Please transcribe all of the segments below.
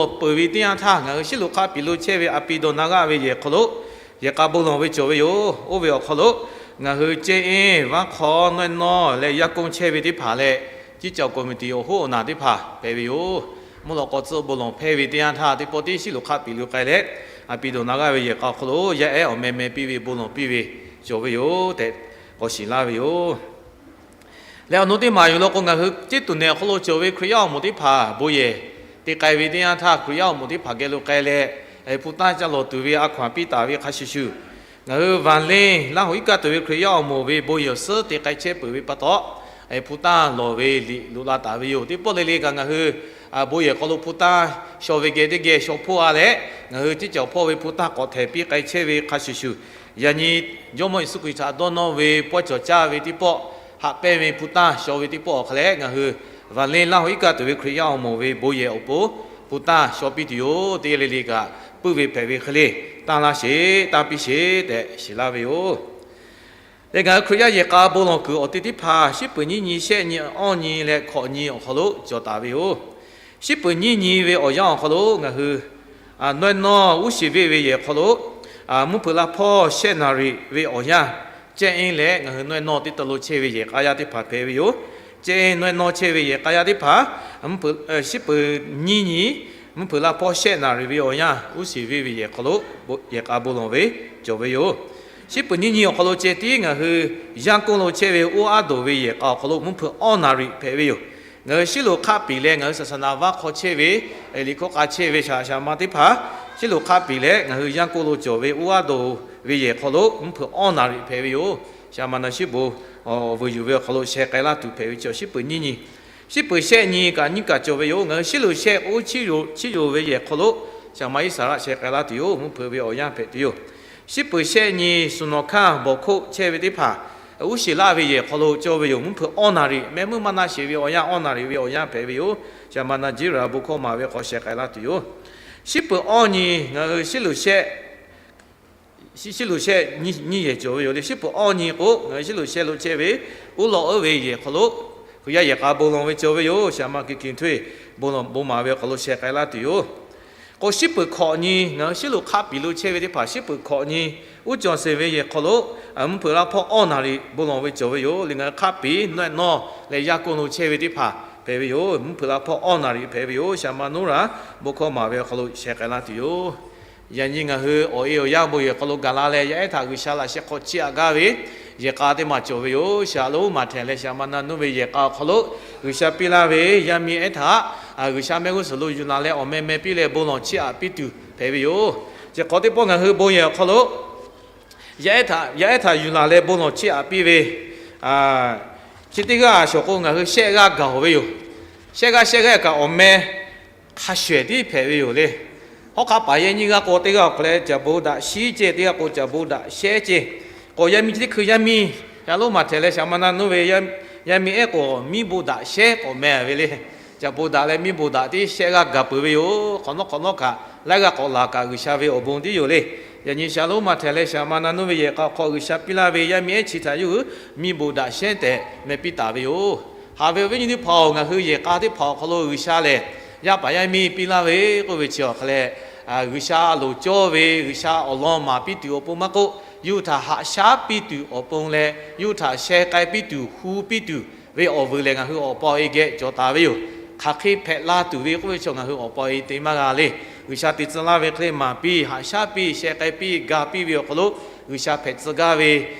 bon peuˬ ve teˇ yanˇ htaˇ, ngaˬ hui Shiˉluꞈ hk'aˆ piˍ lo chehˇ ve a pi dawˬ na g'aˇ ve yehˬ hk'aw lo yehˬ k'a bon lawˬ ve cawˬ ve yoˬ. Oˇ ve awˬ hk'aw lo ngaˬ hui ceˇ eˇ, vaˇ hk'aw, nawehˇ nawˇ leh yaˇ k'oˆ chehˇ ve teˇ hpaˍ leh, ciˉ cawˬ committee awˬ hoˉ awˬ naˬ teˇ hpaˍ hpehꞈ ve yoˬ. Mvuhˇ lawꞈ k'aw tcuhˆ bon lawˬ hpehˇ ve teˇ yanˇ htaˇ, teˇ pawˆ tiˉ Shiˉluꞈ hk'aˆ piˍ lo k'ai leh, a pi dawˬ na g'aˇ ve yehˬ k'a awˬ hk'aw lo yaˇ ehˉ awˬ meh meh piˇ ve bon lawˬ piˇ ve cawˬ ve yoˬ tehꞈ k'awꞈ shiˍ laˇ ve yoˬ. Leh awˬ nu teˇ maˬ yoˬ law k'o, ngaˬ hui ceˇ tuˬ nehˬ awˬ hk'aw lo cawˬ ve Hkriꞈ yaˇ awˬ moˍ teˇ hpaˍ bon yehˬ te k'ai ve teˇ yanˇ htaˇ, Hkriꞈ yaˇ awˬ moˍ teˇ hpaˍ geh lo k'ai leh, hpu tanˇ ca lawˬ tuˬ ve a hkaw anˬ piˇ taˍ ve hk'a shuˍ shuˍ, ngaˬ hui Vanˍ leˇ Laˇ huˍ iˉ kaˆ tuˬ ve Hkriꞈ yaˇ awˬ moˍ ve bon yehˬ awˬ suhˉ te k'ai chehˇ peuˬ ve pa taw, hpu tanˇ lawˬ ve liꞈ loꞈ la taˍ ve yoˬ. Teˇ pawˆ le le kaꞈ ngaˬ hui bon yehˬ hk'aw lo hpu tanˇ shaw ve geh teˇ geh shaw hpoˆ a leh, ngaˬ hui ciˉ cawˬ hpawˇ ve hpu tanˇ k'awꞈ htehˍ piˇ k'ai chehˇ ve hk'a shuˍ shuˍ, yaꞈ nyi Jawˇmawˇ Yeˍsuˆ Hkriꞈ htaꞈ dawˇ nawˇ ve pawehˇ cawˬ caˇ ve teˇ pawˆ, haꞈ pehnˇ ve hpu tanˇ shaw ve teˇ pawˆ awˬ hk'a leh, ngaˬ hui Vanˍ leˇ Laˇ huˍ iˉ kaˆ tuˬ ve Hkriꞈ yaˇ awˬ moˍ ve bon yehˬ awˬ pon hpu tanˇ shaw piˇ tuˬ yoˬ. Teˇ g'aˇ le le kaꞈ puiˉ ve hpehꞈ ve hk'e le, tanˇ laˇ sheˍ, tanˇ piˇ sheˍ tehꞈ shiˍ laˇ ve yoˬ. Leh ngaˬ hui Hkriꞈ yaˇ yehˬ k'a bon lawˬ kuiˬ awˬ te teˇ hpaˍ, shiˉ peuˬ nyiˇ nyi, shehˆ nyi, awˇ nyi leh hkawꞈ nyi awˬ hk'aw lo cawˬ taˍ ve yoˬ. Shiˉ peuˬ nyiˇ nyi ve awˬ yanˇ awˬ hk'aw lo ngaˬ hui nawehˇ nawˇ uˉ shiˍ veˆ ve yehˬ hk'aw lo, mvuhˇ hpeuꞈ la hpawˇ shehˆ naˍ riˍ ve awˬ yanˇ, ceˇ eˇ leh ngaˬ hui nawehˇ nawˇ teˇ tawˇ lo chehˇ ve yehˬ k'a yaˇ teˇ hpaˍ hpehꞈ ve yoˬ. Ceˇ eˇ nawehˇ nawˇ chehˇ ve yehˬ k'a yaˇ teˇ hpaˍ, shiˉ peuˬ nyiˇ nyi, mvuhˇ hpeuꞈ la hpawˇ shehˆ naˍ riˍ ve awˬ yanˇ uˉ shiˍ veˆ ve yehˬ hk'aw lo yehˬ k'a bon lawˬ ve cawˬ ve yoˬ. Shiˉ peuˬ nyiˇ nyi awˬ hk'aw lo ceh tiˉ ngaˬ hui yanˇ k'oˆ lo chehˇ ve oˇ aˉ dawˬ ve yehˬ k'a awˬ hk'aw lo mvuhˇ hpeuꞈ awˇ naˍ riˍ hpehꞈ ve yoˬ. Ngaˬ hui Shiˉluꞈ hk'aˆ piˍ leh ngaˬ hui saˍ saˍ naˍ vaˇ hk'aw chehˇ ve, liꞈ hkawˇ k'a chehˇ ve shaˍ shaˍ ma teˇ hpaˍ, Shiˉluꞈ hk'aˆ piˍ leh ngaˬ hui yanˇ k'oˆ lo cawˬ ve oˇ aˉ dawˬ ve yehˬ hk'aw lo mvuhˇ hpeuꞈ awˇ naˍ riˍ hpehꞈ ve yoˬ. Shaˍ ma na shiˉ bon awˬ vuiˬ yuˬ ve awˬ hk'aw lo sheh k'ai laˇ tuˬ hpehꞈ ve cawˬ. Shiˉ peuˬ nyiˇ nyi, shiˉ peuˬ shehˆ nyi kaꞈ nyiˇ kaꞈ cawˬ ve yoˬ. Ngaˬ hui Shiˉluꞈ shehˆ k'o, chiˇ yoˬ ve yehˬ hk'aw lo shaˍ ma Iˉsaˍreˍlaˆ sheh k'ai laˇ tuˬ yoˬ. Mvuhˇ hpeuꞈ ve awˬ yanˇ hpehꞈ tuˬ yoˬ. Shiˉ peuˬ shehˆ nyi suhˍ nawˬ hkanˇ bawˬ hkoˆ chehˇ ve teˇ hpaˍ uˉ shiˍ laˇ ve yehˬ hk'aw lo cawˬ ve yoˬ. Mvuhˇ hpeuꞈ awˇ naˍ riˍ, mehˆ muiˉ maˇ naˇ sheˍ ve awˬ yanˇ, awˇ naˍ riˍ ve awˬ yanˇ hpehꞈ ve yoˬ. Shaˍ ma na Jiˉraˍ bon hkawˇ maˍ ve hk'aw sheh k'ai laˇ tuˬ yoˬ. Shiˉ peuˬ awˇ nyi, ngaˬ hui Shiˉluꞈ shehˆ, Shiˉluꞈ shehˆ nyiˇ yehˬ cawˬ ve yoˬ le. Shiˉ peuˬ awˇ nyi k'o, ngaˬ hui Shiˉluꞈ shehˆ lo chehˇ ve uˉ lawˬ uˉ ve yehˬ hk'aw lo Hkriꞈ yaˇ yehˬ k'a bon lawˬ ve cawˬ ve yoˬ. Shaˍ ma Hkiˍ Hkiˍ Htuˇ bon lawˬ bon maˍ ve awˬ hk'aw lo sheh k'ai laˇ tuˬ yoˬ. K'o shiˉ peuˬ hkawꞈ nyi, ngaˬ hui Shiˉluꞈ hk'aˆ piˍ lo chehˇ ve teˇ hpaˍ shiˉ peuˬ hkawꞈ nyi uˉ cawˬ sheˍ ve yehˬ hk'aw lo mvuhˇ hpeuꞈ la hpawˇ awˇ naˍ riˍ bon lawˬ ve cawˬ ve yoˬ le. Ngaˬ hui hk'aˆ piˍ nawehˇ nawˇ leh yanˇ k'oˆ lo chehˇ ve teˇ hpaˍ hpehꞈ ve yoˬ. Mvuhˇ hpeuꞈ la hpawˇ awˇ naˍ riˍ hpehꞈ ve yoˬ. Shaˍ ma Noˉraˍ bon hkawˇ maˍ ve awˬ hk'aw lo sheh k'ai laˇ tuˬ yoˬ. Yaꞈ nyi ngaˬ hui awˬ e awˬ yanˇ bon yehˬ hk'aw lo gaˬ la leh, yaˇ ehˉ htaꞈ G'uiˬsha laꞈ sheh hk'aw chiˇ aꞈ gaˇ ve yehˬ k'a teˇ maˬ cawˬ ve yoˬ. Shaˍlonˍ Maˍhtehˍ leh Shaˍ ma na Nuˇ ve yehˬ k'a awˬ hk'aw lo G'uiˬsha piˇ laˇ ve yaˇ miˇ ehˉ htaꞈ G'uiˬsha mehˆ g'uˇ suhˍ lo yuˬ laˬ leh awˬ meh meh piˇ leh bon lawˬ chiˇ aꞈ piˇ tuˬ hpehꞈ ve yoˬ. Chi hk'awꞈ teˇ pawˆ ngaˬ hui bon yehˬ awˬ hk'aw lo yaˇ ehˉ htaꞈ, yaˇ ehˉ htaꞈ yuˬ laˬ leh bon lawˬ chiˇ aꞈ piˇ ve, chi teˇ g'aˇ shawˍ k'o ngaˬ hui shehˆ g'aˇ gaˬ-oˬ ve yoˬ. Shehˆ g'aˇ shehˆ g'aˇ kaꞈ awˬ meh hk'a shuˍ ehˍ tiˉ hpehꞈ ve yoˬ le. Hawˉ hk'aˆ paˍ yehˇ nyiˇ g'aˇ k'o, teˇ g'aˇ awˬ hk'aw leh caˍ bon daꞈ shiˉ ceh, teˇ g'aˇ k'o caˍ bon daꞈ shehˉ ceh. K'awꞈ yaˇ miˇ chi teˇ hkui yaˇ miˇ Shaˍlonˍ Maˍhtehˍ leh Shaˍ ma na Nuˇ ve yaˇ miˇ ehˉ k'o miˇ bon daꞈ shehˉ k'awꞈ meh ve le. Caˍ bon daꞈ leh miˇ bon daꞈ tiˉ shehˆ g'aˇ gaˬ peuˬ ve yoˬ. Hk'awꞈ nawˉ hk'awꞈ nawˉ kaꞈ laiˉ g'aˇ k'awꞈ laˬ kaꞈ G'uiˬsha ve awˬ bon tiˉ yoˬ le. Yaꞈ nyi Shaˍlonˍ Maˍhtehˍ leh Shaˍ ma na Nuˇ ve yehˬ k'a awˬ hk'aw G'uiˬsha piˇ laˇ ve yaˇ miˇ ehˉ chi htaꞈ yawˇ hui miˇ bon daꞈ shehˉ tehꞈ meh piˇ taˍ ve yoˬ. Haꞈ ve awˬ viˉ nyi teˇ hpaˍ-oˬ, ngaˬ hui yehˬ k'a teˇ hpaˍ awˬ hk'aw lo G'uiˬsha lehˬ yaˇ paˍ yaˇ miˇ piˇ laˇ ve k'oˆ ve chi awˬ hk'a leh, G'uiˬsha loˍ cawˇ ve, G'uiˬsha awˬ lawn maˍ piˇ tuˬ awˬ pon maˇ k'oˆ, yawˇ hui htaꞈ haꞈ shaˉ piˇ tuˬ awˬ pon leh yawˇ hui htaꞈ sheh k'ai piˇ tuˬ hu piˇ tuˬ ve awˬ vuiˬ lehˬ, ngaˬ hui awˬ pa awˬ e geh cawˬ taˍ ve yoˬ. Hk'aˬ hk'e hpehꞈ la tuˬ ve k'oˆ ve chi ngaˬ hui awˬ pa awˬ e te maˇ g'a le. G'uiˬsha te tcuh laˇ ve hk'e le maˍ piˇ, haꞈ shaˉ piˇ, sheh k'ai piˇ, ga piˇ ve awˬ hk'aw lo G'uiˬsha hpehꞈ tcuh gaˇ ve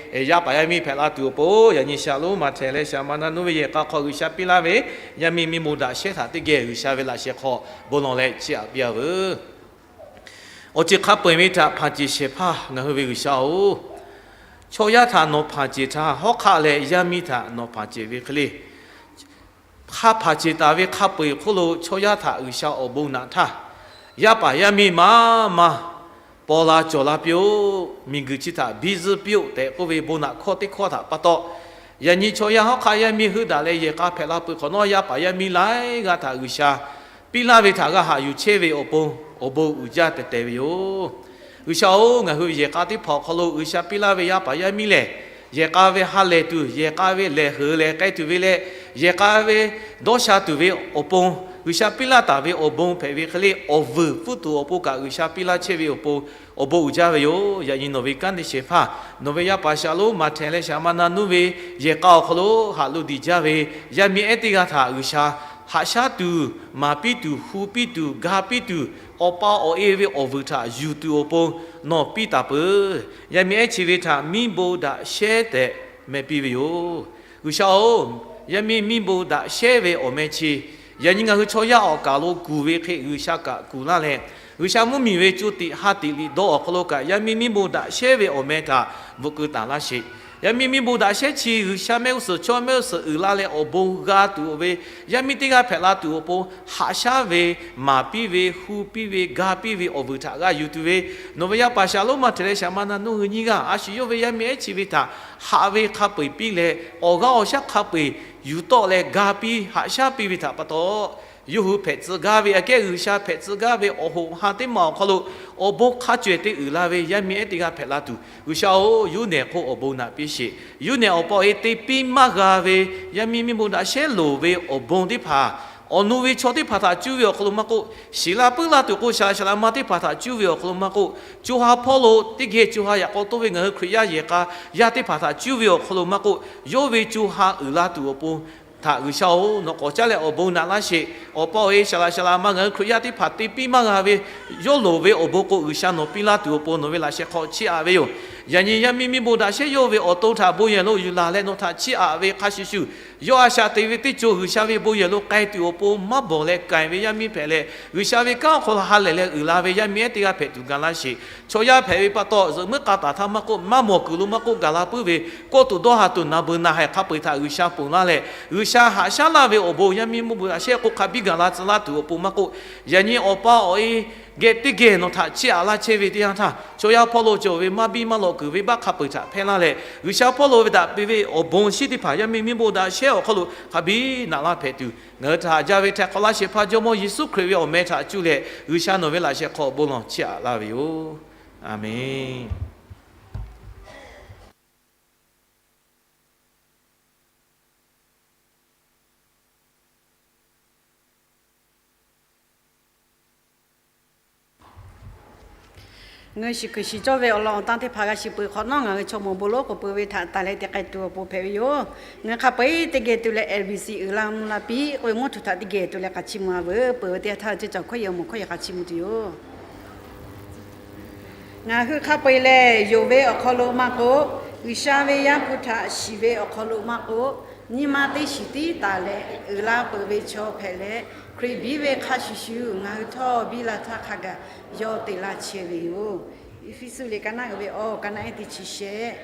yaˇ paˍ yaˇ miˇ hpehꞈ la tuˬ awˬ pon, yaꞈ nyi Shaˍlonˍ Maˍhtehˍ leh Shaˍ ma na Nuˇ ve yehˬ k'a hk'aw G'uiˬsha piˇ laˇ ve yaˇ miˇ miˇ bon daꞈ shehˉ htaꞈ teˇ geh G'uiˬsha ve laꞈ sheh hk'aw bon lawˬ leh chiˇ aꞈ piˇ-a veuˬ. Awˬ ceuˬ hk'a peu-eˬ ve htaꞈ hpanˍ ceˬ shehˍ hpaˇ ngaˬ hui ve G'uiˬsha-oˬ, chaw yaˇ htaꞈ nawˬ hpanˍ ceˬ htaˇ, hawˉ hk'aˆ leh yaˇ miˇ htaꞈ nawˬ hpanˍ ceˬ ve hk'e le. Hk'a hpanˍ ceˬ taˍ ve hk'a peu-eˬ hk'oˆ lo chaw yaˇ htaꞈ G'uiˬsha awˬ bon naꞈ htaˇ, yaˇ paˍ yaˇ miˇ maˇ maˇ paw la cawˬ la piˇ-oˆ, miˬguiˬ chi htaꞈ biˇ zuhˆ piˇ-oˆ tehꞈ k'oˆ ve bon naꞈ hkawˇ teˇ hkawˇ htaꞈ pa taw, yaꞈ nyi chaw yaˇ hawˉ hk'aˆ yaˇ miˇ heuˆ daꞈ leh yehˬ k'a hpehꞈ la peuˬ hk'awꞈ nawˉ, yaˇ paˍ yaˇ miˇ laiˉ g'aˇ htaꞈ G'uiˬsha piˇ laˇ ve htaꞈ g'a haꞈ yuˬ chehˇ ve awˬ pon awˬ bon uiˍ jaˇ tehꞈ tehꞈ ve yoˬ. G'uiˬsha-oˬ, ngaˬ hui ve yehˬ k'a teˇ hpaˍ awˬ hk'aw lo G'uiˬsha piˇ laˇ ve yaˇ paˍ yaˇ miˇ lehˬ, yehˬ k'a ve ha lehˬ tuˬ, yehˬ k'a ve lehˬ heuˬ lehˬ k'ai tuˬ ve leh, yehˬ k'a ve dawˇ sha tuˬ ve awˬ pon G'uiˬsha piˇ laˇ taˍ ve awˬ bon hpehꞈ ve hk'e le, awˬ vuiˬ pfuhˇ tuˬ awˬ pon kaꞈ G'uiˬsha piˇ laˇ chehˇ ve awˬ pon awˬ bon uiˍ jaˇ ve yoˬ. Yaꞈ nyi nawˬ ve kanˉ te shehˍ hpaˇ, nawˬ ve yaˇ paˍ shaˍ lonˉ maˬ htehˍ leh shaˍ ma na nuˇ ve yehˬ k'a awˬ hk'aw lo haꞈ lo diˬ jaˇ ve yaˇ miˇ ehˉ teˇ g'aˇ htaꞈ G'uiˬsha haꞈ shaˉ tuˬ, maˍ piˇ tuˬ, hu piˇ tuˬ, ga piˇ tuˬ, awˬ pa awˬ e ve awˬ vuiˬ htaꞈ yuˬ tuˬ awˬ pon nawˬ piˇ taˍ peuˬ. Yaˇ miˇ ehˉ chi ve htaꞈ miˇ bon daꞈ shehˉ tehꞈ meh piˇ ve yoˬ. G'uiˬsha-oˬ, yaˇ miˇ miˇ bon daꞈ shehˉ ve awˬ meh chi yaꞈ nyi ngaˬ hui chaw yaˇ awˬ kaˍ lo kuˬ ve hk'e G'uiˬsha kaꞈ kuˬ laˇ leh, G'uiˬsha mvuhˇmiˬ ve co tiꞈ ha tiꞈ liꞈ dawˇ awˬ hk'aw lo kaꞈ yaˇ miˇ miˇ bon daꞈ shehˉ ve awˬ meh htaꞈ bvuhꞈ keu taˍ laˇ sheˍ. Yaˇ miˇ miˇ bon daꞈ shehˉ chi G'uiˬsha mehˆ g'uˇ suhˍ chaw mehˆ g'uˇ suhˍ uiˍ la leh awˬ bon g'a tuˬ ve, yaˇ miˇ teˇ g'aˇ hpehꞈ la tuˬ awˬ pon haꞈ shaˉ ve, maˍ piˇ ve, hu piˇ ve, ga piˇ ve awˬ vuiˬ htaꞈ g'a yuˬ tuˬ ve, nawˬ ve yaˇ paˍ shaˍ lonˉ maˬ htehˍ leh shaˍ ma na nuˇ hui nyiˇ g'aˇ a shu yawˇ ve yaˇ miˇ ehˉ chi ve htaꞈ haꞈ ve hk'a peu-eˬ piˇ leh, awˬ g'aˇ awˬ shaˉ hk'a peu-eˬ yuˬ tawˆ leh ga piˇ haꞈ shaˉ piˇ ve htaꞈ pa taw, yawˇ hui hpehꞈ tcuh gaˇ ve aꞈ kehˉ G'uiˬsha hpehꞈ tcuh gaˇ ve awˬ hoꞈ ha teˇ maˬ awˬ hk'aw lo awˬ bon hk'a cawehˬ te uiˍ la ve yaˇ miˇ ehˉ teˇ g'aˇ hpehꞈ la tuˬ, G'uiˬsha-oˬ, yawˇ nehˬ hk'oˆ awˬ bon naꞈ piˇ sheˍ. Yawˇ nehˬ awˬ pa awˬ e te piˇ maˇ g'a ve yaˇ miˇ miˇ bon daꞈ shehˉ loˍ ve awˬ bon teˇ hpaˍ, awˬ nu ve chaw teˇ hpaˍ htaꞈ cuˇ ve awˬ hk'aw lo maˇ k'oˆ, shiˍ la puiˉ laˇ tuˬ k'o shaˍ laꞈ shaˍ laꞈ ma teˇ hpaˍ htaꞈ cuˇ ve awˬ hk'aw lo maˇ k'oˆ, co ha hpawˇ lo teˇ geh co ha yaꞈ k'aw toˇ ve ngaˬ hui Hkriꞈ yaˇ yehˬ k'a yaˇ teˇ hpaˍ htaꞈ cuˇ ve awˬ hk'aw lo maˇ k'oˆ, yawˇ ve co ha uiˍ la tuˬ awˬ pon htaꞈ G'uiˬsha-oˬ, nawˬ k'awꞈ caˉ leh awˬ bon naꞈ laˇ sheˍ. Awˬ pa awˬ e shaˍ laꞈ shaˍ laꞈ ma ngaˬ hui Hkriꞈ yaˇ teˇ hpaˍ te piˇ maˇ g'a ve yawˇ loˍ ve awˬ bon k'o G'uiˬsha nawˬ piˇ laˇ tuˬ awˬ pon nawˬ ve laꞈ sheh hk'aw chiˇ aꞈ ve yoˬ. Yaꞈ nyi yaˇ miˇ miˇ bon daꞈ shehˉ yawˇ ve awˬ to htaꞈ bon yehˬ lo yuˬ laˬ leh nawˬ htaꞈ chiˇ aꞈ ve hk'a shuˍ shuˍ, yawˇ a shaꞈ te ve teˇ co G'uiˬsha ve bon yehˬ lo k'ai tuˬ awˬ pon maˇ bawˬ leh k'ai ve yaˇ miˇ hpehꞈ leh, G'uiˬsha ve kanˉ awˬ hk'aw lo ha lehˬ leh uiˍ la ve yaˇ miˇ ehˉ teˇ g'aˇ hpehꞈ tuˬ ga laˇ sheˍ. Chaw yaˇ hpehꞈ ve pa taw zuhꞈ muiˉ k'a taˍ htaˇ maˇ k'oˆ, maˇ mawˬ kuiˬ lo maˇ k'oˆ, gaˬ la puiˉ ve kawˆ tuˬ dawˇ ha tuˬ naˍ beuˬ naˍ haiˬ hk'a peu-eˬ htaꞈ G'uiˬsha ponˬ laˇ leh, G'uiˬsha haꞈ shaˉ laˇ ve awˬ bon yaˇ miˇ miˇ bon daꞈ shehˉ k'o hk'a biˇ gaˬ la tcuh laˇ tuˬ awˬ pon maˇ k'oˆ, yaꞈ nyi awˬ pa awˬ e geh teˇ geh nawˬ htaꞈ chiˇ aꞈ laˇ chehˇ ve teˇ yanˇ htaˇ, chaw yaˇ hpawˇ lo cawˬ ve maˇ biˇ maˇ lawꞈ kuiˬ venˇbaˆ hk'a peu-eˬ htaꞈ hpehˇ laˇ leh, G'uiˬsha hpawˇ lo ve daꞈ piˇ ve awˬ bon shinˉ teˇ hpaˍ yaˇ miˇ miˇ bon daꞈ shehˉ awˬ hk'aw lo hk'a biˇ naꞈ laˇ hpehꞈ tuˬ, ngaˬ hui htaꞈ haꞈ jaˇ ve hteh hk'awꞈ laˇ shehˍ hpaˇ Jawˇmawˇ Yeˍsuˆ Hkriꞈ ve awˬ meh htaꞈ cuˇ leh G'uiˬsha nawˬ ve laꞈ sheh hk'aw awˬ bon lawˬ chiˇ aꞈ laˇ ve yoˬ. Aˬmenˍ. Ngaˬ hui shiˍ kuiˬ shiˍ cawˇ ve awˬ lawn awˬ tan teˇ hpaˍ g'a shiˍ peuˬ hk'awꞈ nawˉ, ngaˬ hui chaw mawˬ bon lonˉ k'oˍ peuˬ ve htaꞈ taˍ leh te k'ai tuˬ awˬ pon hpehꞈ ve yoˬ. Ngaˬ hui hk'a peu-eˬ teˇ geh tuˬ leh L B C uiˍ la mvuh la piˇ k'oˆ ve mvuhˇ htuꞈ htaꞈ teˇ geh tuˬ leh k'aꞈ chiˇ mvuh a veuˬ. Peuˬ ve teˇ yanˇ htaˇ ceuˇ caˬ hkawˇ yehˬ awˬ moˍ hkawˇ yehˬ k'aꞈ chiˇ mvuh tuˬ yoˬ. Ngaˬ hui hk'a peu-eˬ lehˬ, yonˍ ve awˬ hk'aw lo maˇ k'oˆ, G'uiˬsha ve Yaˇ hpu htaꞈ shiˍ ve awˬ hk'aw lo maˇ k'oˆ, nyi ma teˇ shiˍ tiˉ taˍ leh uiˍ la peuˬ ve chaw hpehꞈ leh, Hkriꞈ biˇ ve hk'a shuˍ shuˍ ngaˬ hui htawˇ biˇ la htaˇ hk'a gaˬ yawˇ te laˇ chehˇ ve yoˬ. Eˇfeˇsuꞈ liꞈ ka naˆ uiˍ ve awˬ ka naˆ ehˉ teˇ chi shehˆ.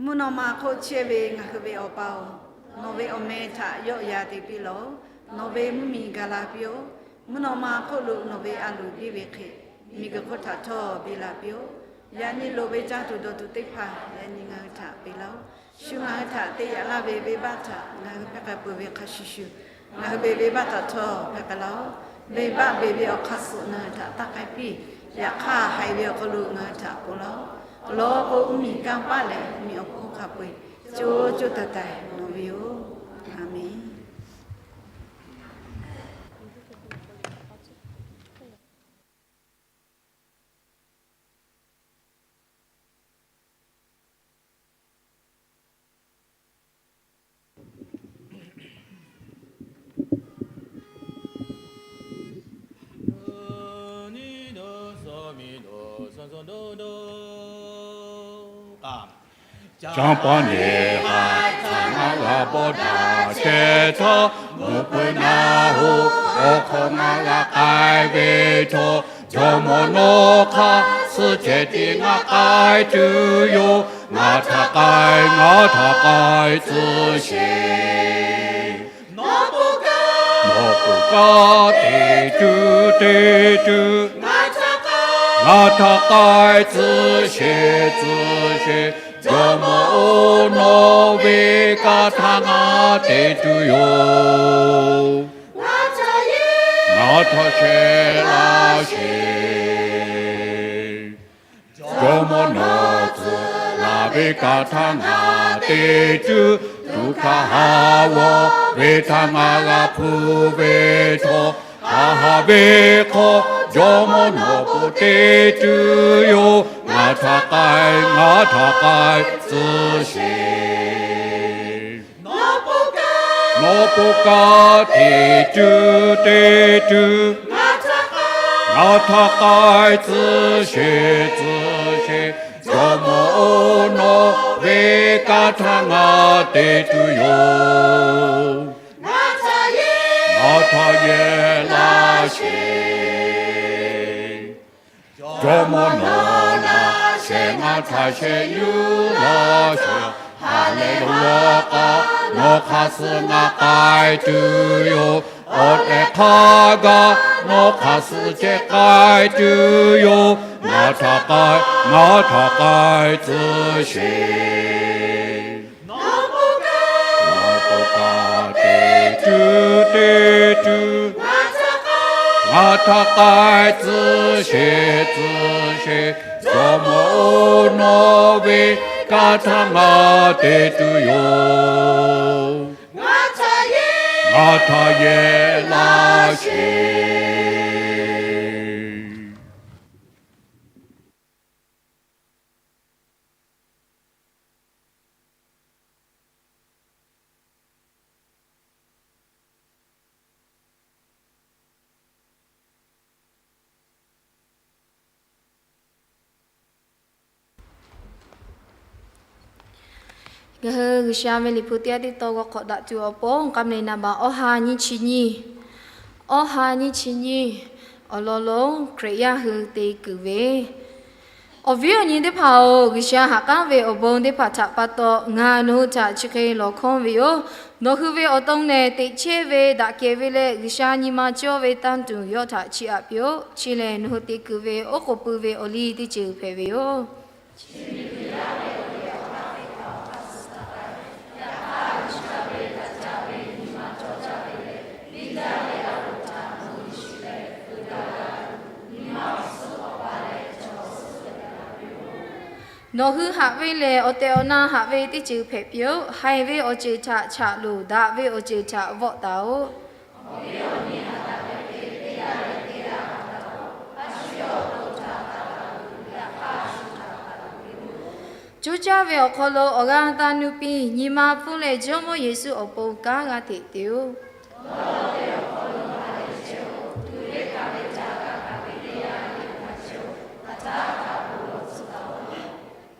Mvuhˇ naw ma hk'oˆ chehˇ ve ngaˬ hui ve Awˬ pa-oˬ, nawˬ ve awˬ meh htaꞈ yawˆ yan te piˇ lawˬ. Nawˬ ve mvuhˇmiˬ gaˬ la piˇ-oˆ. Mvuhˇ naw ma hk'oˆ lo nawˬ ve a loˍ biˇ ve hk'e, miˬguiˬ hk'oˆ htaꞈ htawˇ biˇ la piˇ-oˆ. Yaꞈ nyi loˍ ve caˇ tuˬ dawˬ tuˬ teˇ hpaˍ yaꞈ nyi ngaˬ hui htaꞈ peꞈ laˇ-oˆ. Shu ngaˬ hui htaꞈ te yaꞈ laˇ ve venˇbaˆ htaꞈ ngaˬ hui hpehˇ k'ai peuˬ ve hk'a shuˍ shuˍ, ngaˬ hui ve venˇbaˆ htaꞈ htawˇ hpehˇ k'ai laˇ-oˆ. Venˇbaˆ beˬ ve awˬ hk'aˇ suh ngaˬ hui htaꞈ taˇ k'ai piˇ. Yaꞈ hk'aˇ, haiˬ ve awˬ hk'aw lo ngaˬ hui htaꞈ ponˬ laˇ-oˆ. Awˬ lawn k'o, mvuhˇmiˬ kanˇ paˆ lehˬ, mvuhˇmiˬ awˬ hk'oˆ hk'a peu-eˬ co co taiˍ taiˍ nawˬ ve yoˬ. Aˍmenˍ. Canˇ paˆ neˇ haiˬ htaꞈ ngaˬ g'a bawˆ daꞈ chehˇ htaˇ, mvuhˇ hpeuꞈ naˆ hoꞈ awˬ hk'aw ngaˬ g'a k'ai ve htawˇ, Jawˇmawˇ nawˬ hk'aˇ suh ceh tiˉ ngaˬ k'ai tuˬ yoˬ. Ngaˬ htaꞈ k'ai, ngaˬ htaꞈ k'ai tcuh sheˍ. Nawˬ pon kanˉ te tuˬ te tuˬ, ngaˬ htaꞈ k'ai tcuh sheˍ, tcuh sheˍ. Jawˇmawˇ-oˬ, nawˬ ve kanˉ htaꞈ ngaˬ te tuˬ yoˬ. Ngaˬ htaꞈ shehˍ laˇ sheˍ. Jawˇmawˇ nawˬ tcuh laˬ ve kanˉ htaꞈ ngaˬ te tuˬ, tuꞈ hkaˇ ha g'awˇ ve htaꞈ ngaˬ g'a hpuˇ ve htawˇ, haꞈ haꞈ ve hk'aw Jawˇmawˇ nawˬ pon te tuˬ yoˬ. Ngaˬ htaꞈ k'ai, ngaˬ htaꞈ k'ai tcuh sheˍ. Nawˬ pon kanˉ te tuˬ te tuˬ, ngaˬ htaꞈ k'ai tcuh sheˍ, tcuh sheˍ. Jawˇmawˇ-oˬ, nawˬ ve kanˉ htaꞈ ngaˬ te tuˬ yoˬ. Ngaˬ htaꞈ yehˬ laˇ sheˍ. Jawˇmawˇ nawˬ laꞈ shehˍ ngaˬ htaꞈ shehˍ yuˬ laˇ sheˍ. Haꞈ leh g'a k'aˇ, nawˬ hk'aˇ suh ngaˬ k'ai tuˬ yoˬ. Awˬ lehˬ hk'a gaˬ nawˬ hk'aˇ suh ceh k'ai tuˬ yoˬ. Ngaˬ htaꞈ k'ai, ngaˬ htaꞈ k'ai tcuh sheˍ. Nawˬ pon kanˉ te tuˬ te tuˬ, ngaˬ htaꞈ k'ai tcuh sheˍ, tcuh sheˍ. Jawˇmawˇ-oˬ, nawˬ ve kanˉ htaꞈ ngaˬ te tuˬ yoˬ. Ngaˬ htaꞈ yehˬ laˇ sheˍ. Ngaˬ hui G'uiˬsha ve liꞈ hpu teˇ g'aˇ teˇ taw g'aw hk'awꞈ daꞈ tuˬ awˬ pon, k'a meh naˍ baꞈ awˇ ha nyiˇ chi nyiˇ, awˇ ha nyiˇ chi nyiˇ awˬ lawn lonˉ Hkriꞈ yaˇ hui te kuiˬ ve awˬ viˉ awˬ nyi teˇ hpaˍ-oˬ, G'uiˬsha ha k'aˉ ve awˬ bon teˇ hpaˍ htaꞈ pa taw ngaˬ nawˬ hui htaꞈ chi hk'e lawˬ hkawˇ ve yoˬ. Nawˬ hui ve awˬ to nehˬ teꞈ chehˇ ve daꞈ kehˬ ve leh G'uiˬsha nyi ma cawˇ ve tanˇ tuˬ yawˇ htaꞈ chiˇ aꞈ piˇ-oˆ. Chi lehˬ, nawˬ hui te kuiˬ ve oˉ k'oˍ pui ve awˬ liˇ teˇ ceuˬ hpehꞈ ve yoˬ. Nawˬ hui haꞈ ve lehˬ, awˬ tehˬ awˬ na haꞈ ve teˇ ceuˬ hpehꞈ piˇ-oˆ. Haiˬ ve awˬ ceuˬ htaꞈ chaꞈ loˍ, daꞈ ve awˬ ceuˬ htaꞈ vawˆ taˍ-oꞈ. Coˇ caˇ ve awˬ hk'aw lo awˬ g'aˇ taˇ nuˇ piˇ. Nyi ma pfuhˇ leh Jawˇmawˇ Yeˍsuˆ awˬ pon kanˉ g'aˇ hteꞈ te-oˆ.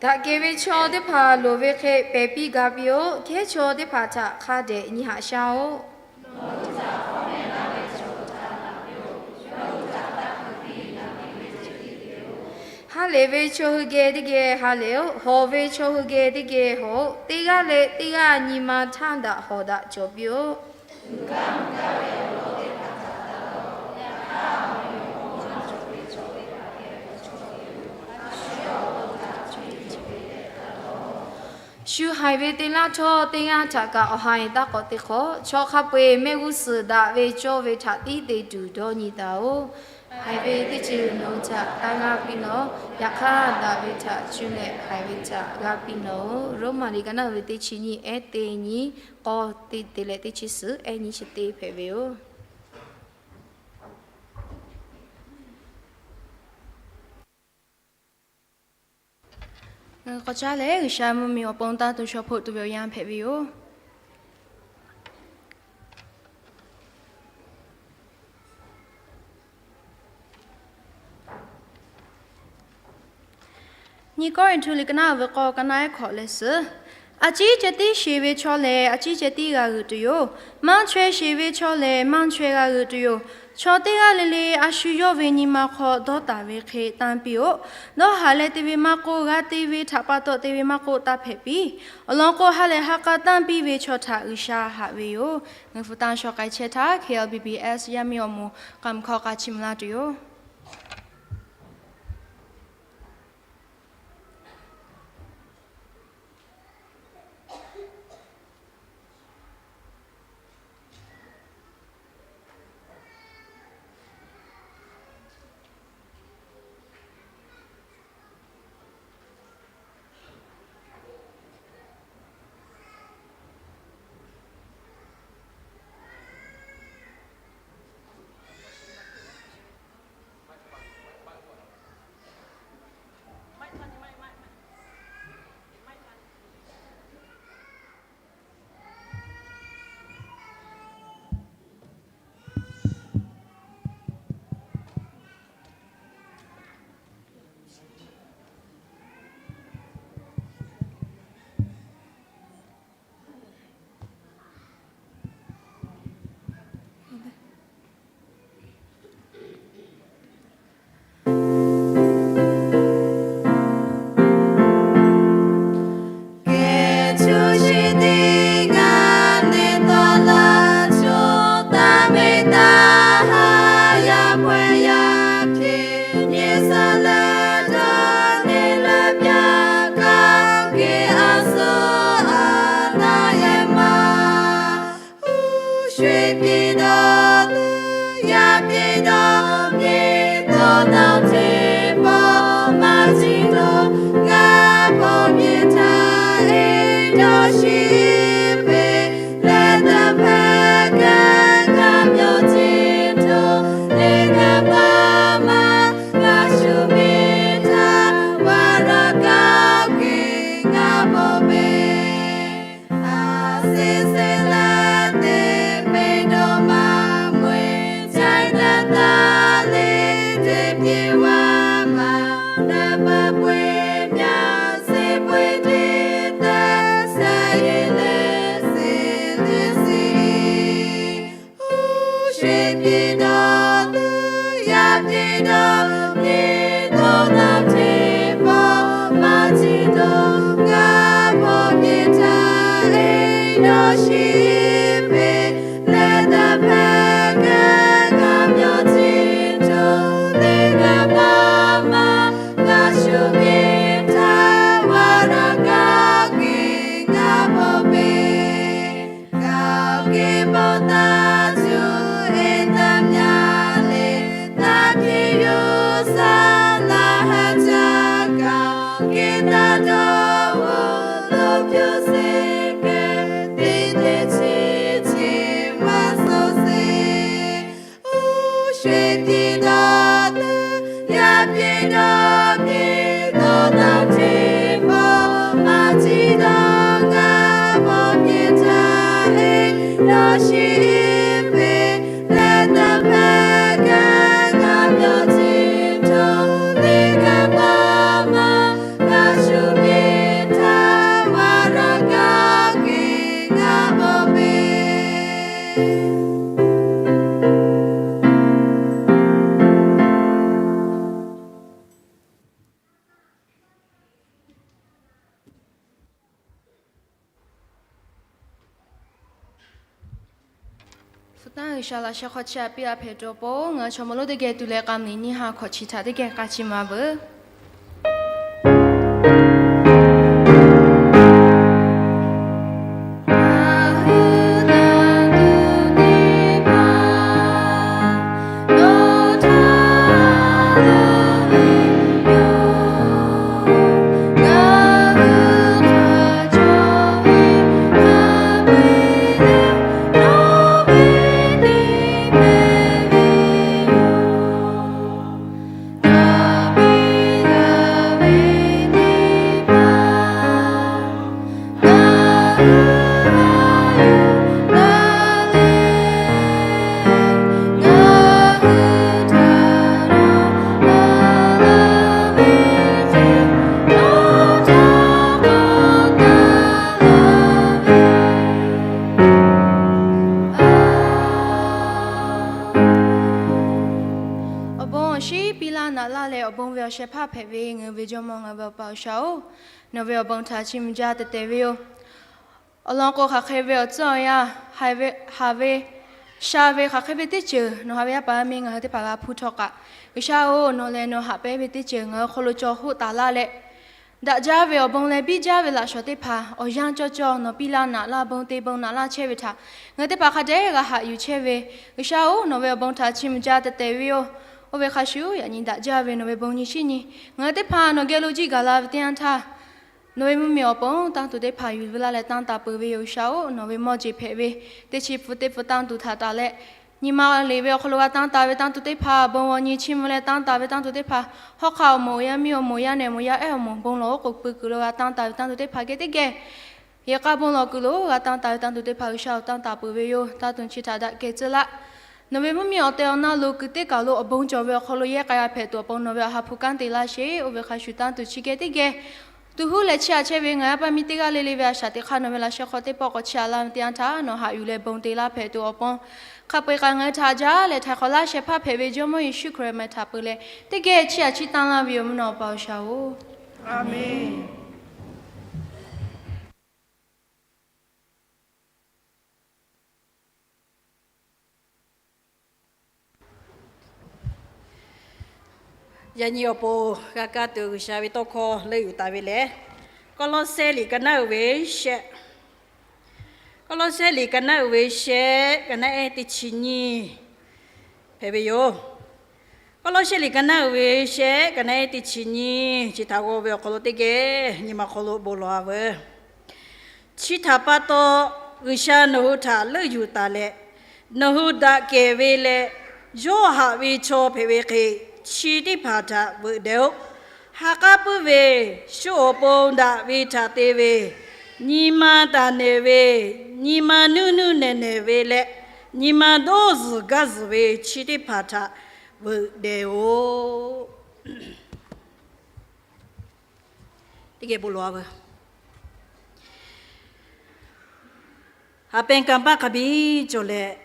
Daꞈ kehˬ ve chaw teˇ hpaˍ loˍ ve hk'e pehˬ piˇ ga piˇ-oˆ. Kehˉ chaw teˇ hpaˍ htaꞈ hk'a dehꞈ nyi haꞈ shaˇ-oˆ. Ha lehˬ ve chaw hui geh teˇ geh ha lehˬ-oˆ. Hawˬ ve chaw hui geh teˇ geh hawˬ-oˆ. Teˇ g'aˇ leh teˇ g'aˇ nyi ma htaˇ daꞈ hawˬ daꞈ cawˬ piˇ-oˆ. Shu haiˬ ve te laˇ htawˇ, teˇ g'aˇ htaꞈ kaꞈ awˬ ha e taˇ k'awꞈ te hk'awꞈ. Chaw hk'a peu-eˬ mehˆ g'uˇ suhˍ daꞈ ve cawˇ ve htaꞈ tiˉ te tuˬ dawˇ nyi taˍ-oꞈ. Haiˬ ve teˇ ceuˬ nawˬ hui htaꞈ taˇ g'aˇ piˇ nawˬ. Yaꞈ hk'aˇ, daꞈ ve htaꞈ cuˇ leh haiˬ ve htaꞈ g'aˇ piˇ nawˬ-oꞈ. Roˉmaꞈ liꞈ ka naˇ ve teˇ chi nyiˇ ehˉ teˇ nyiˇ k'awˇ teˇ te leh teˇ chi suhˍ ehˉ nyiˇ chi teˇ hpehꞈ ve yoˬ. Ngaˬ hui k'awꞈ caˇ leh G'uiˬsha mvuhˇmiˬ awˬ pon taˇ to shaw hpoˆ tuˬ ve awˬ yanˇ hpehꞈ ve yoˬ. Nyi Kawˇrenˍhtuˆ liꞈ ka naˇ ve k'awˇ ka naˇ ehˉ hkawꞈ leh suhˍ. A ciˉ ceh tiˉ sheˍ ve chaw lehˬ, a ciˉ ceh tiˉ g'a g'euꞈ tuˬ yoˬ. Maˇ chaweh sheˍ ve chaw lehˬ, maˇ chaweh g'a g'euꞈ tuˬ yoˬ. Chaw teˇ g'aˇ le le a shu yawˇ ve nyi ma hk'aw dawˇ taˍ ve hk'e tanˇ piˇ-oˆ. Dawˇ haˍ leh te ve maˇ k'oˆ, g'a te ve htaꞈ pa taw te ve maˇ k'oˆ, taˇ hpehꞈ piˇ. Awˬ lawn k'o, ha lehˬ ha k'a tanˇ piˇ ve chaw htaꞈ G'uiˬsha haꞈ ve yoˬ. Ngaˬ hui pu tanˇ shawˍ k'ai chehˇ htaˇ, K L B B S yaˇ miˇ awˬ moˍ k'aꞈ mvuhˇ hk'aw k'a chi mvuh laˇ tuˬ yoˬ. Hpu tanˇ G'uiˬsha laꞈ sheh hk'aw chi aꞈ piˇ a hpehꞈ tuˬ awˬ pon, ngaˬ hui chaw mawˇ lonˉ teˇ geh tuˬ leh k'a meuˬ nyi ha hkawꞈ chi htaꞈ teˇ geh k'a chi ma veuˬ. Bon ve awˬ shehˍ hpaˇ hpehꞈ ve ngaˬ hui ve Jawˇmawˇ, ngaˬ hui ve Awˬ pa G'uiˬsha-oˬ, nawˬ ve awˬ bon htaꞈ chiˇ mvuh jaˇ tehꞈ tehꞈ ve yoˬ. Awˬ lawn k'o, hk'aˬ hk'e ve awˬ tcuhˉ awˬ yanˇ, haˍ ve, haˍ ve, sha ve, hk'aˬ hk'e ve teˇ ceuˬ nawˬ haꞈ ve yaˇ paˍ yaˇ miˇ ngaˬ hui teˇ hpaˍ g'a hpuˇ htawˇ kaꞈ, G'uiˬsha-oˬ, nawˬ leh nawˬ haꞈ pehnˇ ve teˇ ceuˬ ngaˬ hui hk'aw lo caw hoˆ taˍ laˇ leh, daꞈ jaˇ ve awˬ bon leh biˇ jaˇ ve laꞈ shawˍ teˇ hpaˍ awˬ yanˇ cawˇ cawˇ nawˬ piˇ laˇ naꞈ laˇ, bon te bon naꞈ laˇ chehˇ ve htaꞈ ngaˬ hui teˇ hpaˍ hk'a dehꞈ g'a haꞈ yuˬ chehˇ ve, G'uiˬsha-oˬ, nawˬ ve awˬ bon htaꞈ chiˇ mvuh jaˇ tehꞈ tehꞈ ve yoˬ. Oˇ ve hk'a shuˍ, yaꞈ nyi daꞈ jaˇ ve nawˬ ve bon nyi shinˉ nyi ngaˬ hui teˇ hpaˍ nawˬ geh lo jiˇ gaˬ la ve teˇ yanˇ htaˇ, nawˬ ve mvuhˇmiˬ awˬ pon tanˇ tuˬ teˇ hpaˍ yuˬ ve laˇ leh tanˇ taˍ peuˬ ve yoˬ. G'uiˬsha-oˬ, nawˬ ve mawˇ jeˬ hpehꞈ ve teˇ chi hpu teˇ hpu tanˇ tuˬ htaꞈ taˍ leh, nyi ma liꞈ ve awˬ hk'aw lo g'a tanˇ taˍ ve tanˇ tuˬ teˇ hpaˍ, bon g'awˬ nyi chiˇ mvuh leh tanˇ taˍ ve tanˇ tuˬ teˇ hpaˍ, hawˉ hk'aˆ awˬ moˍ, yaˇ miˇ awˬ moˍ, yaˇ nehˬ moˍ, yaˇ ehˉ awˬ moˍ, bon lawˬ oˉ k'oˍ pui kuiˬ lo g'a tanˇ taˍ ve tanˇ tuˬ teˇ hpaˍ geh teˇ geh, yehˬ k'a bon lawˬ kuiˬ lo g'a tanˇ taˍ ve tanˇ tuˬ teˇ hpaˍ G'uiˬsha-oˬ, tanˇ taˍ peuˬ ve yoˬ. Tanˇ tuˬ chi htaꞈ daꞈ kehˬ tcuh laˇ. Nawˬ ve mvuhˇmiˬ awˬ tehˬ awˬ na lo kuiˬ teˇ kaˬ lo awˬ bon cawˬ ve awˬ hk'aw lo yehˇ k'a g'a hpehꞈ tuˬ awˬ pon nawˬ ve awˬ ha hpu kanˉ te laˇ sheˍ. Oˇ ve hk'a shuˍ, tanˇ tuˬ chi geh teˇ geh tuˬ huˉ leh chiˇ aꞈ chehˇ ve ngaˬ yaˇ paˇ miˇ teˇ g'aˇ le le ve a shaꞈ teꞈ hk'aˇ nawˬ ve laꞈ sheh hk'aw teˇ pawˆ k'awꞈ chiˇ aꞈ laˇ ve teˇ yanˇ htaˇ, nawˬ haꞈ yuˬ leh bon te laˇ hpehꞈ tuˬ awˬ pon, hk'a peu-eˬ kaꞈ ngaˬ hui htaꞈ jaˇ leh htaiˍ hk'awꞈ laˇ shehˍ hpaˇ hpehꞈ ve Jawˇmawˇ Yeˍsuˆ Hkriꞈ meh htaꞈ peu leh teˇ geh chiˇ aꞈ chiˇ tanˇ laˇ ve yoˬ. Mvuhˇ naw Awˬ pa G'uiˬsha-oˬ, Aˍmenˍ. Yaꞈ nyi awˬ pon g'a kaˇ tuˬ G'uiˬsha ve tawˇ hkawˇ leuˆ yuˬ taˍ ve lehˬ, Kawˇlawˇsehˇ liꞈ ka naˉ uiˍ ve shehˆ, Kawˇlawˇsehˇ liꞈ ka naˉ uiˍ ve shehˆ, ka naˉ ehˉ teˇ chi nyiˇ hpehꞈ ve yoˬ. Kawˇlawˇsehˇ liꞈ ka naˉ uiˍ ve shehˆ, ka naˉ ehˉ teˇ chi nyiˇ chi htaꞈ g'aw ve awˬ hk'aw lo teˇ geh nyi ma hk'aw lo bon lawˬ-a veuˬ. Chi htaꞈ pa taw, G'uiˬsha nawˬ hui htaꞈ leuˆ yuˬ taˍ leh, nawˬ hui daꞈ kehˬ ve leh yawˇ haꞈ ve chaw hpehꞈ ve hk'e, chi teˇ hpaˍ htaꞈ veuꞈ deh-oˆ. Ha k'aˉ puiˉ ve, shu awˬ pon daꞈ ve htaꞈ te ve, nyi ma taˍ nehˬ ve, nyi ma nuˇ nuˇ nehˬ nehˬ ve leh, nyi ma dawˇ zuhˬ gaˇ zuhˬ ve chi teˇ hpaˍ htaꞈ veuꞈ deh-oˆ. Teˇ geh bon lawˬ-a veuˬ. Haꞈ pehnˇ kanˇ paˆ hk'a biˇ cawˬ leh,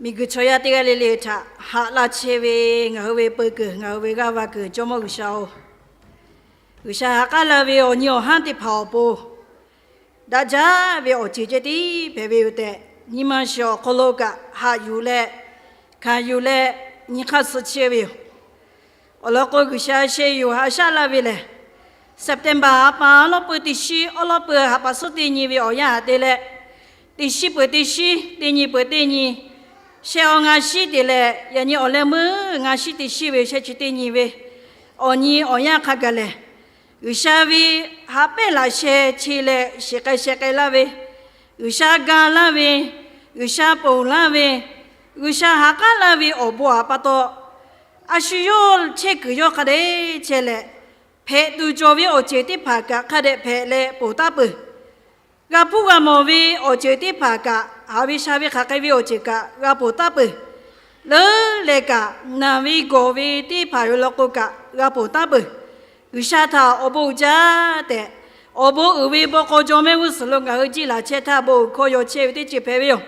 miˬguiˬ chaw yaˇ teˇ g'aˇ le le htaꞈ haꞈ laˇ chehˇ ve ngaˬ hui ve peu kuiˬ, ngaˬ hui ve g'aˇ va kuiˬ, Jawˇmawˇ G'uiˬsha-oˬ, G'uiˬsha ha k'aˉ laˇ ve awˬ nyi awˬ hanˉ teˇ hpaˍ awˬ pon daꞈ jaˇ ve awˬ ceuˬ ceh tiˉ hpehꞈ ve yoˬ tehꞈ, nyi ma shiˍ awˬ hk'aw lo kaꞈ haꞈ yuˬ leh, hkanˍ yuˬ leh, nyi hk'aˇ suh chehˇ ve yoˬ. Awˬ lawn k'o, G'uiˬsha sheh yuˬ haꞈ shaˉ laˇ ve lehˬ, September ha pa awˉ lawˉ peuˇ teˇ shiˉ, awˉ lawˉ peuˇ ha pa suhˉ teˇ nyi ve awˬ yanˇ haꞈ te leh, teˇ shiˉ peuˬ teˇ shiˉ, teˇ nyi peuˬ teˇ nyi, sheh awˬ ngaˇ shiˉ te leh, yaꞈ nyi awˬ leh meuˇ ngaˇ shiˉ teˇ shiˉ ve sheh chi teˇ nyi ve awˬ nyi awˬ yanˇ hk'a gaˬ lehˬ, G'uiˬsha ve haꞈ pehnˇ laꞈ sheh che leh shiˍ k'ai sheh k'ai laˇ ve, G'uiˬsha ga laˇ ve, G'uiˬsha ponˬ laˇ ve, G'uiˬsha ha k'aˉ laˇ ve awˬ bon htaꞈ pa taw, a shu yawˇ chehˇ kuiˬ yawˇ hk'a dehꞈ chehˇ leh, hpehꞈ tuˬ cawˬ ve awˬ ceuˬ teˇ hpaˍ kaꞈ hk'a dehꞈ hpehꞈ leh ponˬ taˉ peuˬ. G'a hpuˇ g'a mawˬ ve awˬ ceuˬ teˇ hpaˍ kaꞈ, haꞈ ve sha ve hk'aˬ hk'e ve awˬ ceuˬ kaꞈ g'a ponˬ taˉ peuˬ. Leuˉ leh kaꞈ, naˬ ve gawˬ ve teˇ hpaˍ ve lawn k'o kaꞈ g'a ponˬ taˉ peuˬ. G'uiˬsha htaꞈ awˬ bon uiˍ jaˇ tehꞈ, awˬ bon uiˍ ve baw k'aw jaw mehˆ g'uˇ suhˍ lo ngaˬ hui jiˇ laˬ chehˇ htaˇ, bon uiˍ hkawˇ yaw chehˇ ve teˇ ceuˬ hpehꞈ ve yoˬ.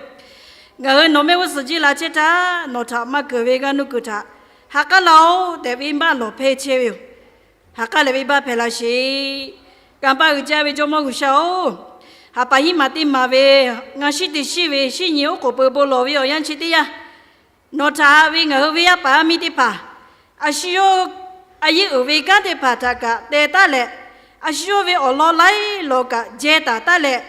Ngaˬ hui nawˬ mehˆ g'uˇ suhˍ jiˇ laˬ chehˇ htaˇ, nawˬ htaꞈ maˇ keunˍ ve g'aˇ nuˇ kuiˬ htaꞈ ha k'aˉ laˇ-oˆ tehꞈ venˇbaˆ lawˬ hpehˇ chehˇ ve yoˬ. Ha k'aˉ leh venˇbaˆ hpehˇ laˇ sheˍ. Kanˇ paˆ uiˍ jaˇ ve Jawˇmawˇ G'uiˬsha-oˬ, ha pa hiˉ maˬ teˇ maˬ ve ngaˇ shiˉ teˇ shiˉ ve shinˉ nyi oˉ k'oˍ pui bon lawˬ ve awˬ yanˇ chi teˇ yanˇ, nawˬ htaꞈ haꞈ ve ngaˬ hui ve yaˇ paˍ yaˇ miˇ teˇ hpaˍ, a shu yawˇ a yeˇ uiˍ ve kanˉ teˇ hpaˍ htaꞈ kaꞈ teh taˉ leh, a shu yawˇ ve awˬ lawn laiˉ lawn kaꞈ jeh taˍ taˉ leh,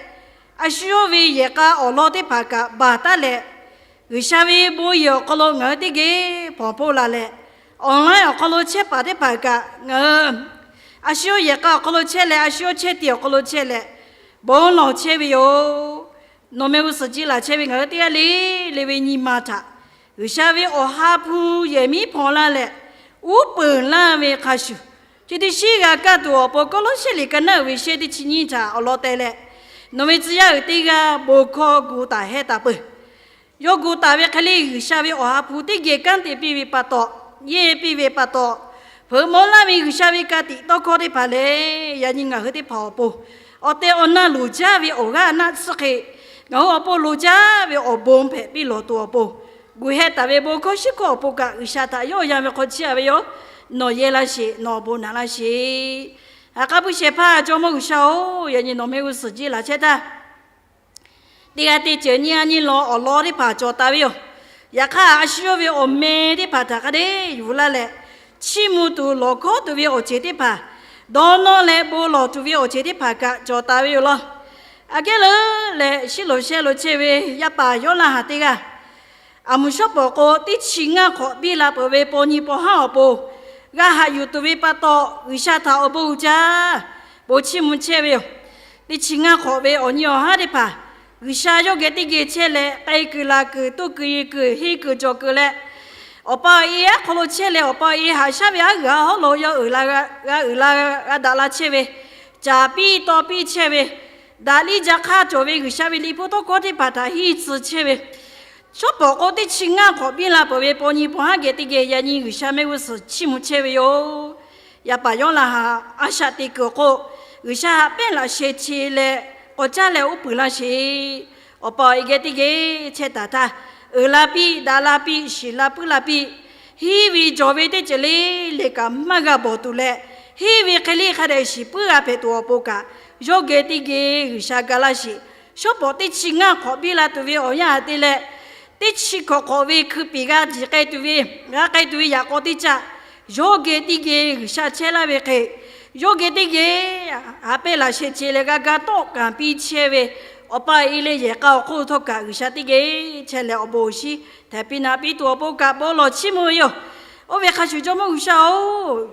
a shu yawˇ ve yehˬ k'a awˬ lawn teˇ hpaˍ kaꞈ baˬ taˉ leh, G'uiˬsha ve bon yehˬ awˬ hk'aw lo ngaˬ hui teˇ geh hpawnˬ hpoˆ la leh, online awˬ hk'aw lo chehˇ paˍ teˇ hpaˍ kaꞈ ngaˬ hui a shu yawˇ yehˬ k'a awˬ hk'aw lo chehˇ leh, a shu yawˇ chehˇ ti awˬ hk'aw lo chehˇ leh, bon lawˬ chehˇ ve yoˬ. Nawˬ mehˆ g'uˇ suhˍ jiˇ laˬ chehˇ ve ngaˬ hui teˇ g'aˇ le le ve nyi ma htaꞈ G'uiˬsha ve awˬ ha hpu yehˬ miˉ hpawnˬ laˇ leh, uˉ peunˍ laˇ ve hk'a shuˍ, chi teˇ shiˉ g'a kaˇ tuˬ awˬ pon Kawˇlawˇsehˇ liꞈ ka naˉ uiˍ ve shehˆ teˇ chi nyiˇ htaꞈ awˬ lawn teh leh, nawˬ ve tcuh yaˇ uiˍ teˇ g'aˇ bon hkawˇ gu taˍ hehˆ taˍ peuˬ. Yawˇ gu taˍ ve hk'e le G'uiˬsha ve awˬ ha hpu teˇ geh kanˉ te piˇ ve pa taw, yeˇ piˇ ve pa taw, hpeuꞈ maw laˇ ve G'uiˬsha ve ka tiꞈ tawˇ hkawˇ teˇ hpaˍ lehˬ, yaꞈ nyi ngaˬ hui teˇ hpaˍ awˬ pon awˬ tehˬ awˬ na loˍ jaˇ ve awˬ g'aˇ naˆ tsuhˇ hk'e, ngaˬ hui awˬ pon loˍ jaˇ ve awˬ bon hpehꞈ piˇ lawˬ tuˬ awˬ pon, gu hehˆ taˍ ve bon hkawˇ shiˉ hkawˇ awˬ pon kaꞈ G'uiˬsha htaꞈ yawˇ yan ve hk'aw chiˇ a ve yoˬ. nawˬ yehˇ laˇ sheˍ, nawˬ awˬ bon naꞈ laˇ sheˍ. Haꞈ k'aˉ puiˉ shehˍ hpaˇ Jawˇmawˇ G'uiˬsha-oˬ, yaꞈ nyi nawˬ mehˆ g'uˇ suhˍ jiˇ laˬ chehˇ htaˇ, teˇ g'aˇ teˇ ceuˬ nyiˇ g'aˇ nyiˇ law awˬ lawn teˇ hpaˍ cawˬ taˍ ve yoˬ. Yaꞈ hk'aˇ, a shu yawˇ ve awˬ meh teˇ hpaˍ htaꞈ hk'a dehꞈ yuˬ laˇ leh, chiˇ mvuh tuˬ lawˬ hkawˉ tuˬ ve awˬ ceuˬ teˇ hpaˍ, dawˇ nawˇ leh bon lawˬ tuˬ ve awˬ ceuˬ teˇ hpaˍ kaꞈ cawˬ taˍ ve yoˬ law. Aꞈ kehˉ leuˉ leh, shiˉ loˍ shehˇ lo chehˇ ve yaˇ paˍ Yawˇlaˇhanˍ teˇ g'aˇ, aˬ muˍ shawˉ pawˍ k'o, teˇ chi ngaˇ hk'awꞈ biˇ la peuˬ ve paw nyi paw haˉ awˬ pon g'a haꞈ yuˬ tuˬ ve pa taw, G'uiˬsha htaꞈ awˬ bon uiˍ jaˇ, bon chiˇ mvuh chehˇ ve yoˬ. Teˇ chi ngaˇ hk'awꞈ ve awˬ nyi awˬ haˉ teˇ hpaˍ G'uiˬsha yawˇ geh teˇ geh chehˇ leh, k'ai kuiˬ laˬ kuiˬ, toˇ kuiˬ yi kuiˬ, henˇ kuiˬ cawˬ kuiˬ leh, awˬ pa awˬ e aˉ hk'aw lo chehˇ leh, awˬ pa awˬ e haꞈ shaˉ ve aˉ g'uiˬ aˉ hawˉ lo yawˇ uiˍ la g'a, g'a uiˍ la g'a daꞈ la chehˇ ve, caˍ piˇ taw piˇ chehˇ ve, daꞈ liˇ jaˇ hk'aˇ cawˬ ve G'uiˬsha ve liꞈ hpu tawˇ hkawˇ teˇ hpaˍ htaꞈ henˇ tcuh chehˇ ve, shawˉ pawˍ k'o teˇ chi ngaˇ hk'awꞈ biˇ la peuˬ ve paw nyi paw haˉ geh teˇ geh yaꞈ nyi G'uiˬsha mehˆ g'uˇ suhˍ chiˇ mvuh chehˇ ve yoˬ. Yaˇ paˍ Yawˇlaˇhanˍ a shaꞈ teꞈ kuiˬ awˬ hk'oˆ, G'uiˬsha haꞈ pehnˇ laꞈ sheh che leh k'awꞈ caˇ leh uˉ peunˍ laˇ sheˍ. Awˬ pa awˬ e geh teˇ geh chehˇ taˍ htaˇ, uiˍ la piˇ, daꞈ la piˇ, shiˍ la puiˉ la piˇ, henˇ ve jawˬ ve teˇ ceuˬ le le kaꞈ maˇ g'a bawˬ tuˬ leh, henˇ ve hk'e le hk'a dehꞈ shiˍ puiˉ g'a hpehꞈ tuˬ awˬ pon kaꞈ, yawˇ geh teˇ geh G'uiˬsha ga laˇ sheˍ. Shawˉ pawˍ teˇ chi ngaˇ hk'awꞈ biˇ la tuˬ ve awˬ yanˇ htaꞈ te leh, teˇ chi hk'awꞈ hk'awꞈ ve hkui piˍ g'a jiˬ k'ai tuˬ ve, g'a k'ai tuˬ ve yaꞈ k'aw teˇ caˆ, yawˇ geh teˇ geh G'uiˬsha chehˇ laˇ ve hk'e, yawˇ geh teˇ geh haꞈ pehnˇ laꞈ sheh che leh g'a ga tawˆ kanˍ piˇ chehˇ ve, awˬ pa awˬ e leh yehˬ k'a awˬ hk'oˆ htawˇ kaꞈ G'uiˬsha teˇ geh chehˇ leh awˬ bon awˬ shinˉ htehˍ piˇ naꞈ piˇ tuˬ awˬ pon kaꞈ bon lawˬ chiˇ mvuh ve yoˬ. Oˇ ve hk'a shuˍ Jawˇmawˇ G'uiˬsha-oˬ,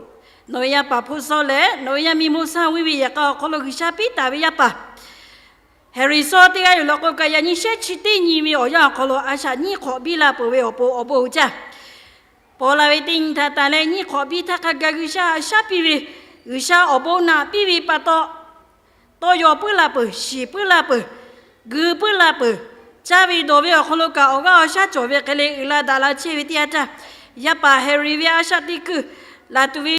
nawˬ ve yaˇ paˍ hpu sawˇ leh nawˬ ve yaˇ miˇ mawˇ saˇ viˇ ve yehˬ k'a awˬ hk'aw lo G'uiˬsha piˇ taˍ ve yaˇ paˍ Heˍriˍ sawˇ teˇ g'aˇ yoˬ law k'o kaꞈ, yaꞈ nyi shehˉ chi teˇ nyi ve awˬ yanˇ awˬ hk'aw lo a shaꞈ nyiˇ hk'awꞈ biˇ la peuˬ ve awˬ pon awˬ bon uiˍ jaˇ. Paw la ve teˇ nyi htaꞈ tanˬ leh nyiˇ hk'awꞈ biˇ htaˇ hk'a gaˬ G'uiˬsha haꞈ shaˉ piˇ ve, G'uiˬsha awˬ bon naꞈ piˇ ve pa taw, tawˇ yaw puiˉ la peuˬ, shiˍ puiˉ la peuˬ, gui puiˉ la peuˬ, caˇ ve dawˬ ve awˬ hk'aw lo kaꞈ awˬ g'aˇ awˬ shaˉ cawˬ ve hk'e le uiˍ la daꞈ la chehˇ ve teˇ yanˇ htaˇ, yaˇ paˍ Heˍriˍ ve a shaꞈ teꞈ kuiˬ laˬ tuˬ ve